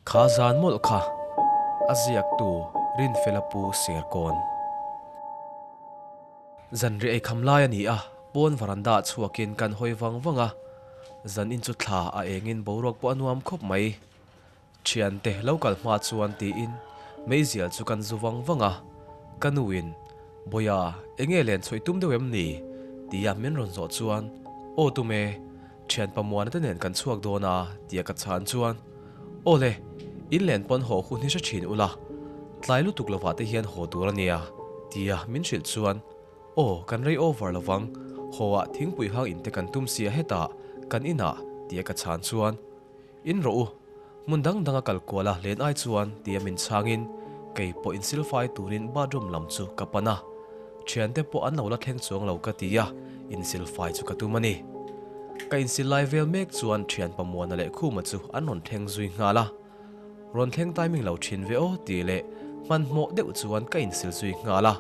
Kha zan mawlh kha a ziaktu Rinfela Pu Serkawn. Zanriah ei kham lai a ni a, pawn varanda ah chhuakin kan hawi vang vang a, zan in chu thla a engin boruak pawh a nuam khawp mai. Thiante lo kal hma chuan tiin meizial chu kan zu vang vang a, ka nuin, Bawia, enge len chhuah i tum deuh em ni? tia min rawn zawh chuan, Aw tum e, Thian Pamuana te nen kan chhuak dawn a tia ka chhan chuan, Aw le, in len pawn haw hun hi hre thin ula, tlai lutuk lovah te hian haw tur a nia tia min hrilh chuan, Aw, kan rei over lovang, haw ah thingpui hang in te kan tum sia hetah, kan inah tia ka chhan chuan, In rawh u, hmun dang dang a kal kual a len ai chuan tia min chhangin kei pawh insilfai turin bathroom lam chu ka pan a, thiante pawh an lo la thleng chuang lo ka ti a, insilfai chu ka tum a ni. Ka insil lai vel mek chuan thian Pamuana leh Khuma chu an rawn thleng zui nghal a, rawn thleng timing lo thin ve aw tih leh hmanhmawh deuh chuan ka insil zui nghal a,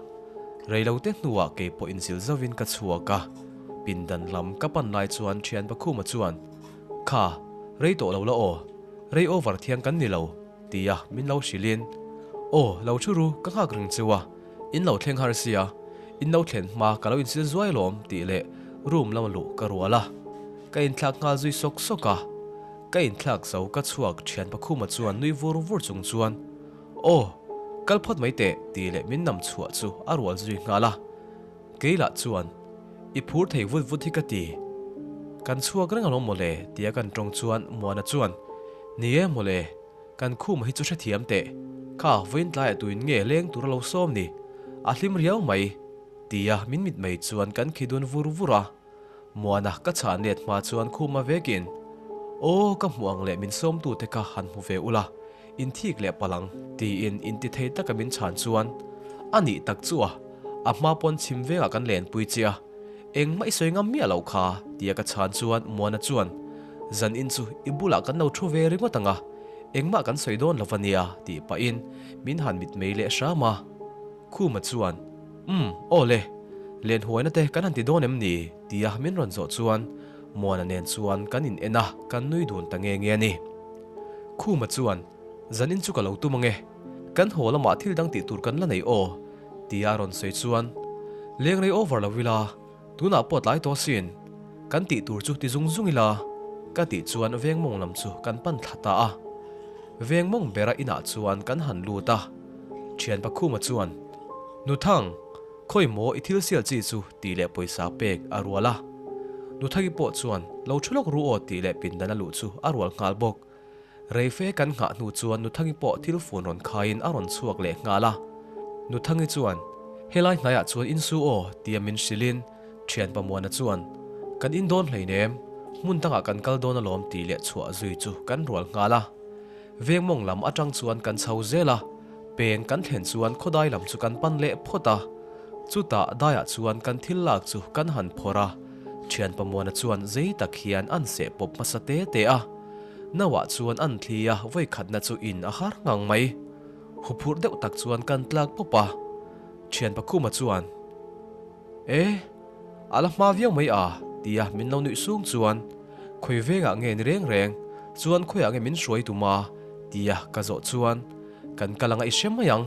reilote hnuah kei pawh insil zovin ka chhuak a, pindan lam ka pan lai chuan thian Pakhuma chuan Kha, rei tawh lo la aw, rei over thiang kan ni lo, tia min lo hrilhin, Aw, lo thu ru, ka nghak reng cheu a, in lo thleng har sia, in lo thlen hma ka lo insil zuai lawm, tih leh room lama luh ka rual a. Ka inthlak nghal zui sawk sawk a, ka inthlak zo ka chhuak thian Pakhuma chuan nui vur vur chung chuan, Aw, kal phawt mai teh, tih leh min nam chhuah chu a rual zui nghal a. Kei lah chuan, I phur thei vut vut hi ka ti. Kan chhuak reng alawm mawle, tia kan tawng chuan Muana chuan, Ni e mawle, kan khuma hi chu hrethiam teh. Kha vawiin tlaiah tuin nge leng tur a lo sawm ni? A hlim riau mai, tia min mit mai chuan kan khi dun vur vur a. Muana ka chhan let hma chuan khuma vekin, Aw, ka hmuh ang leh min sawmtute kha han hmu ve ula, inthik leh palh ang, tiin inti thei taka min chhan chuan, A nih tak chu a, a hma pawn chhim vengah kan lenpui che a, engmah i sawi ngam miah loh kha, tia ka chhan chuan Muana chuan, Zan in chu i bulah kan lo thu ve ringawt ang a, engmah kan sawi dawn lo va nia, tih pahin min han mitmei leh hram a. Khuma chuan, Umm, aw le, len huaina te kan han ti dawn em ni? tia min rawn zawh chuan Muana nen chuan kan in en a, kan nui dun ta nge nge a ni. Khuma chuan, Zanin chu ka lo tum ange, kan haw lamah thil dang tih tur kan la nei aw, tia a rawn sawi chuan, Leng rei over lo ila, tunah pawh tlai tawh sin, kan tih tur chu ti zung zung ila, ka tih chuan veng mawng lam chu kan pan thla ta a. Veng mawng bera inah chuan kan han lut a, thian Pakhuma chuan, Nuthang, khawi maw i thil sial chi chu tih leh pawisa pek a rual a. Nuthangi pawh chuan lo thu lawk ru aw tih leh pindan a luh chu a rual nghal bawk. Reife kan nghah hnu chuan Nuthangi pawh thil fun rawn khaiin a rawn chhuak leh nghal a. Nuthangi chuan, Helai hnaiah chuan insu aw tia min hrilhin thian Pamuana chuan, Kan in dawn hleinem, hmun dangah kan kal dawn alawm tih leh chhuah zui chu kan rual nghal a. Vengmawng lam atang chuan kan chho zel a, peng kan thlen chuan khawdai lam chu kan pan leh phawt a. Chutah daiah chuan kan thil lak chu kan han phawrh a, thian Pamuana chuan zei tak hian an seh pawp hmasa te te a. Nauah chuan an thli a, vawikhatna chu in a har ngang mai. Huphurh deuh tak chuan kan tlak pawp a, thian Pakhuma chuan, E, a la hma viau mai a, tia min lo nuih sung chuan, Khawi vengah nge ni reng reng, chuan khawiah nge min hruai tum a? tia ka zawh chuan, Kan kal anga i hre mai ang,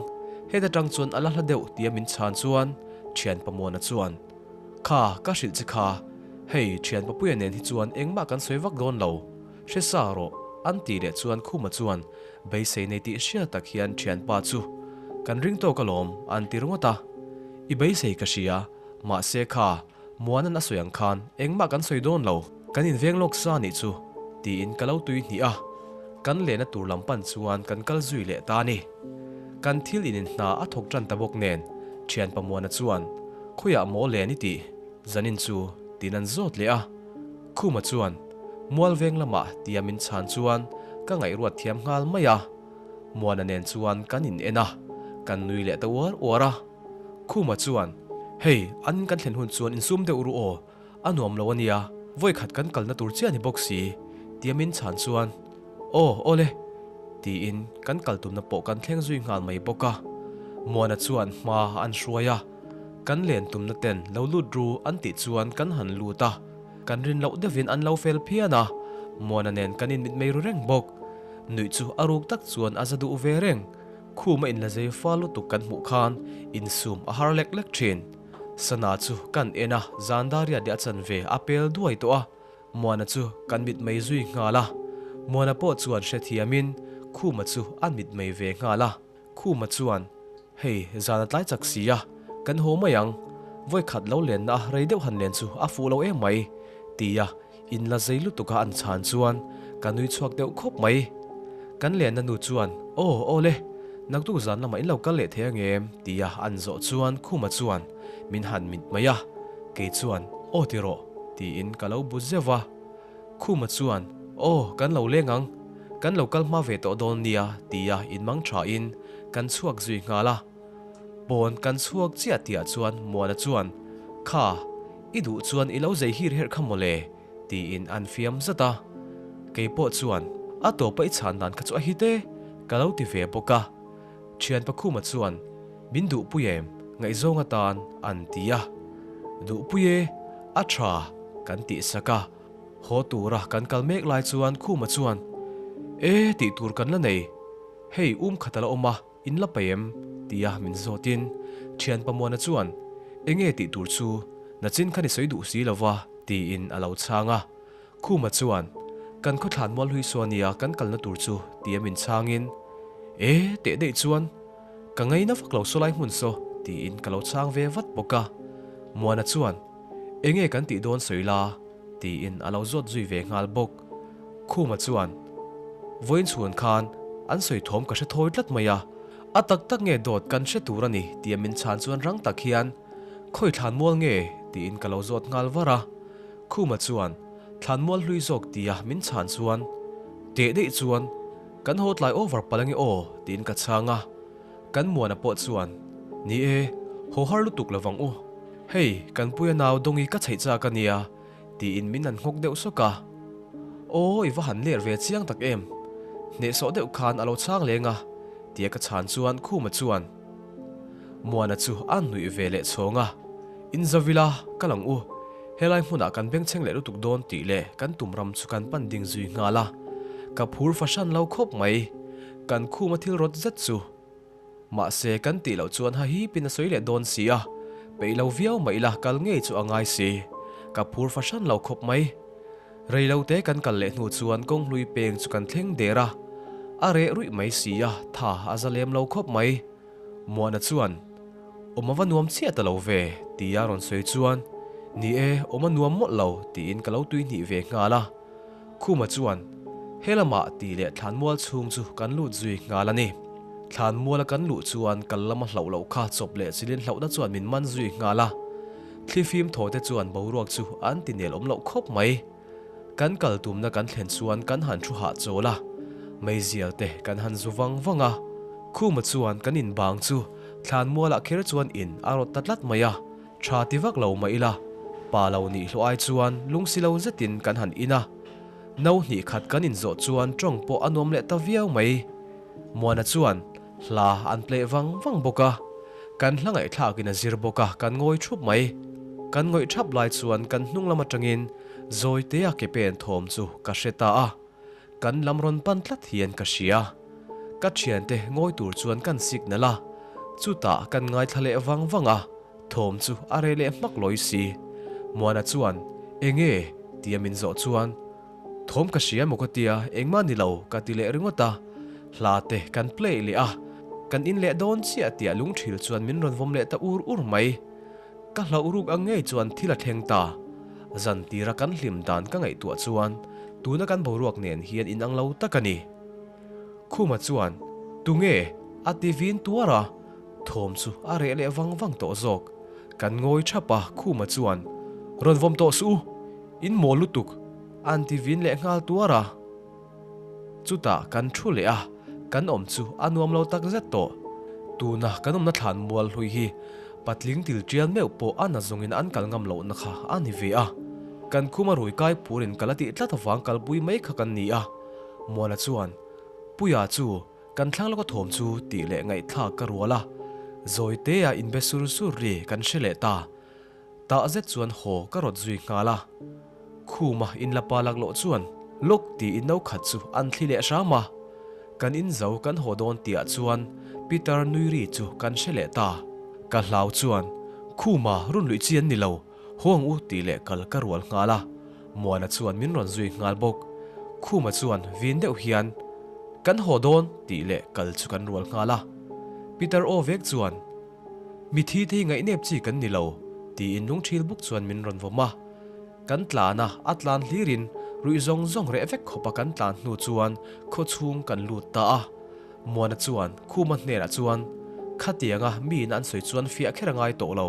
heta tang chuan a la hla deuh tia min chhan chuan thian Pamuana chuan, Kha, ka hrilh che kha, hei thian Papuia nen hi chuan engmah kan sawi vak dawn lo, hre sa rawh, an tih leh chuan Khuma chuan beisei nei tih hriat tak hian thianpa chu, Kan ring tawk alawm, an ti ringawt a. I beisei ka hria, mahse kha, Muanan a sawi ang khan engmah kan sawi dawn lo, kan inveng lawk sa nih chu, tiin ka lo tui hnih a. Kan lehna tur lam pan chuan kan kal zui leh ta a ni. Kan thil inin hna a thawk tan ta bawk nen, thianpa Muana chuan, Khawiah maw len i tih? Zanin chu, tiin an zawt leh a. Khuma chuan, Mualveng lamah tia min chhan chuan ka ngaihruat thiam nghal mai a. Muana nen chuan kan in en a, kan nui leh ta uar uar a. Khuma chuan, Hei, an kan thlen hun chuan insum deuh ru aw, a nuam lo a nia, vawi khat kan kalna tur chiah a ni bawk si, tia min chhan chuan, Aw, aw le, tiin kan kal tumna pawh kan thleng zui nghal mai bawk a. Muana chuan hma an hruai a, kan len tumna ten lo lut ru an tih chuan kan han lut a, kan rin loh deuhin an lo fel phian a, Muana nen kan inmit mei ru reng bawk. Nuih chu a ruk tak chuan a za duh ve reng. Khum a inla zei fal lutuk kan hmuh khan insum a har lek lek thin. Sana chu kan en a, zan dar riat leh a chanve a pel duai tawh a. Muana chu kan mitmei zui nghal a. Muana pawh chuan hrethiamin Khuma chu a mitmei ve nghal a. Khuma chuan, Hei, zan a tlai chak si a, kan haw mai ang. Vawi khat lo lenna a rei deuh han len chu a fuh lo em mai, tia inla zei lutuk a an chhan chuan ka nui chhuak deuh khawp mai. Kan lenna nu chuan, Aw, aw le, naktuk zan lamah in lo kal leh thei ang em? tia an zawh chuan Khuma chuan min han mit mai a, kei chuan, Aw ti rawh, tiin ka lo bu zeuh va. Khuma chuan, Aw, kan lo leng ang. Kan lo kal hma ve tawh dawn nia, tia inmang thain kan chhuak zui nghal a. Pawn kan chhuak chiah tihah chuan Muana chuan, Kha, i duh chuan i lo zei hir herh kha mawle, tiin an fiam zat a. Kei pawh chuan, A tawpa i chhan dan kha chu a hit e, ka lo ti ve bawk a. Thianpa Khuma chuan, Min duhpui em? Ngaihzawng atan an ti a. Duhpui e, a tha kan tih sak a. Haw tura kan kal mek lai chuan Khuma chuan, E, tih tur kan la nei. Hei um khat a la awm a, in la paih em? tia min zawtin Thianpa Muana chuan, Enge tih tur chu? Nachin khan i sawi duh si lo va, tiin a lo chhang a. Khuma chuan, Kan khawthlan mual hlui saw ania kan kalna tur chu, tia min chhangin, E, teh daih chuan, ka ngaina vak lo saw lai hmun saw, tiin ka lo chhang ve vat bawk a. Muana chuan, Enge kan tih dawn sawi la, tiin a lo zawt zui ve nghal bawk. Khuma chuan, Vawiin chhun khan an sawi thawm ka hre thawi tlat mai a, a tak tak nge dawt kan hre tur a ni, tia min chhan chuan rang tak hian, Khawi thlan mual nge? tiin ka lo zawt nghal var a. Khuma chuan, Thlanmual hlui zawk tia min chhan chuan, Teh daih chuan, kan haw tlai over palh ange aw, tiin ka chhang a. Kan Muana pawh chuan, Ni e, haw har lutuk lo vang u. Hei, kan puia nau Dawngi ka chheih chak a nia, tiin min han nghawk deuh sawk a. Aw, i va han ler ve chiang tak em? Hnehsawh deuh khan a lo chhang leng a, tia ka chhan chuan Khuma chuan, Muana chu a nuih ve leh chhawng a, In Zavila, kal ang u. Helai hmunah kan bengchheng leh lutuk dawn tih leh kan tum ram chu kan pan ding zui nghal a. Ka phur fahran lo khawp mai. Kan khuma thil rawt zet chu. Mahse kan tih loh chuan hahipin a sawi leh dawn si a. Peih lo viau mah ila kal ngei chu a ngai si. Ka phur fahran lo khawp mai. Reilote kan kal leh hnu chuan kawnghlui peng chu kan thleng der a. A reh ruih mai si a, tha a za lem lo khawp mai. Muana chuan, Awm a va nuam chiah ta lo ve, tia rawn sawi chuan, Ni e, awm a nuam mawlh lo, tiin ka lo tui hnih ve nghal a. Khuma chuan, He lamah tih leh thlanmual chhung chu kan lut zui nghal a ni. Thlanmuala kan luh chuan kal lama hlauh loh kha chawp leh chilin hlauhna chuan min man zui nghal a. Thlifim thaw te chuan boruak chu an ti nel awm loh khawp mai. Kan kal tumna kan thlen chuan kan han thu hahchawl a, meizial te kan han zu vang vang a. Khuma chuan kan in bang chu thlanmualah kher chuan in a rawt ta tlat mai a, tha ti vak lo mah ila, pa lo nih hluah ai chuan lungsi lo zetin kan han in a. No hnih khat kan in zawh chuan tawng pawh a nuam leh ta viau mai. Muana chuan hla an pleh vang vang bawk a, kan hla ngaihthlakin a zir bawk a, kan ngawi thup mai. Kan ngawih thap lai chuan kan hnung lam atangin Zawitea ke pen thawm chu ka hre ta a, kan lam rawn pan tlat hian ka hria. Ka thiante ngawi tur chuan kan signal a, chutah kan ngaithla leh vang vang a, thawm chu a reh leh hmak lawi si. Muana chuan, Enge? tia min zawh chuan, Thawm ka hria emaw ka tia, engmah ni lo ka ti leh ringawt a. Hla te kan play leh a, kan in leh dawn chiah tia lungthil chuan min rawn vawm leh ta ur ur mai. Ka hlauh ruk ang ngei chuan thil a thleng ta. Zan tira kan hlim dan ka ngaihtuah chuan tuna kan boruak nen hian inang lo tak a ni. Khuma chuan, Tunge? a ti vin tuar a, thawm chu a reh leh vang vang tawh zawk. Kan ngawi thap a, Khuma chuan, Rawn vawm tawh suh u, in mawl lutuk, a'n ti vin leh nghal tuar a. Chutah kan thu leh a, kan awm chu a nuam lo tak zet tawh. Tuna kan awmna thlan mual hlui hi patling til tial meuh pawh a na zawngin an kal ngam lohna kha a ni ve a. Kan khuma rui kai phurin kal a tih tlat avang kalpui mai kha kan ni a. Muana chuan, Puia chu kan thlang lawka thawm chu tih leh ngaihthlak ka rual a, Zawitea inbe sur sur ri kan hre leh ta. Tah zet chuan haw ka rawt zui nghal a. Khuma inla pa laklawh chuan lawk tiin no khat chu an thli leh hram a. Kan in zo kan haw dawn tihah chuan Peter nui ri chu kan hre leh ta. Ka hlau chuan, Khuma run luih chi an ni lo, haw ang u tih leh kal ka rual nghal a. Muana chuan min rawn zui nghal bawk. Khuma chuan vin deuh hian, Kan haw dawn tih leh kal chu kan rual nghal a. Peter aw vek chuan, Mithi te hi ngaihnep chi kan ni lo, tiin lungthil bawk chuan min rawn vawm a. Kan tlan a, a tlan hlirin ruih zawng zawng reh vek khawpa kan tlan hnu chuan khaw chhung kan lut ta a. Muana chuan Khuma hnenah chuan, Khatianga miin an sawi chuan fiah kher a ngai tawh lo,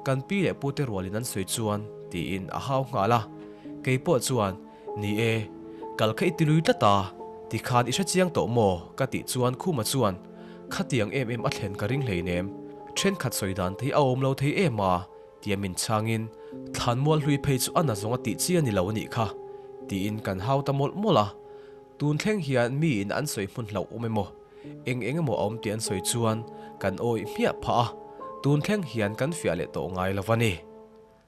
kan pi leh pute rualin an sawi chuan, tiin a hau nghal a. Kei pawh chuan, Ni e, kal kha i ti lui tlat a, tikhan i hre chiang tawh maw? ka tih chuan Khuma chuan, Khatiang em em a thlen ka ring hleinem, thenkhat sawi dan te hi a awm lo thei em a, tia min chhangin, Thlanmual hlui phei chu a na zawng a tih chi a ni lo a nih kha, tiin kan hau ta mawlh mawlh a. Tun thleng hian miin an sawi hmun hlauh awm emaw, eng eng emaw a awm tih an sawi chuan kan awih hmiah phah a, tun thleng hian kan fiah leh tawh ngai lo a ni.